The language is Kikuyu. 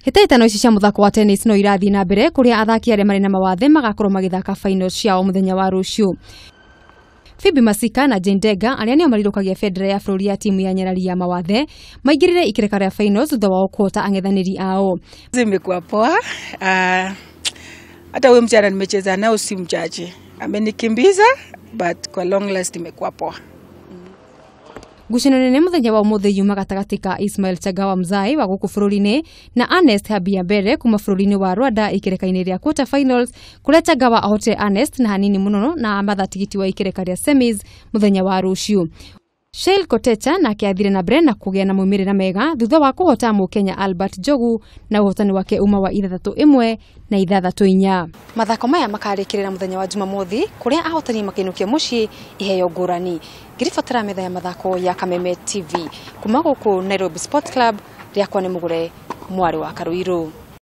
Hĩtahĩtano ici cia mũthako wa tennis no irathiĩ na mbere kũrĩa athaki arĩa marĩ na mawathe magakorwo magĩthaka finals ciao mũthenya wa rũciũ. Phoebe Masika na Jane Denga arĩa nĩo marirũkagia bendera ya bũrũri ya timu ya nyarari ya mawathe maingĩrire ikereka rĩa finals thutha wao kũhota ang'ethanĩri ao. Zimekuwa poa. Hata huyo mchana nimecheza nao si mchache, amenikimbiza but kwa long last imekuwa poa. Ngucanio nene mũthenya wa ũmũthĩ yuma gatagatĩ ka Ismail Chagawa Mzai wa gũkũ bũrũri-inĩ na Ernest Habiyambere kuma bũrũri-inĩ wa Rwanda ikereka-inĩ rĩa quarter finals kũrĩa Chagawa ahotire Ernest na hanini mũno na amatha tigiti wa ikereka rĩa semis mũthenya wa rũciũ. Sheil Kotecha nake athire na mbere na kũgĩa na maumĩrĩra mega thutha wa kũhota mũkenya Albert Njogu na ũhotani wake uma wa 6-1 na 6-4. Mathako maya makarĩkĩrĩra mũthenya wa Jumamothi kũrĩa ahotani makainũkia mũciĩ iheo ngũrani. Ngĩribatara metha ya mathako ya Kameme TV kuma gũkũ Nairobi Sports Club, rĩakwa nĩ mũgũre mwarĩ wa Karuiru.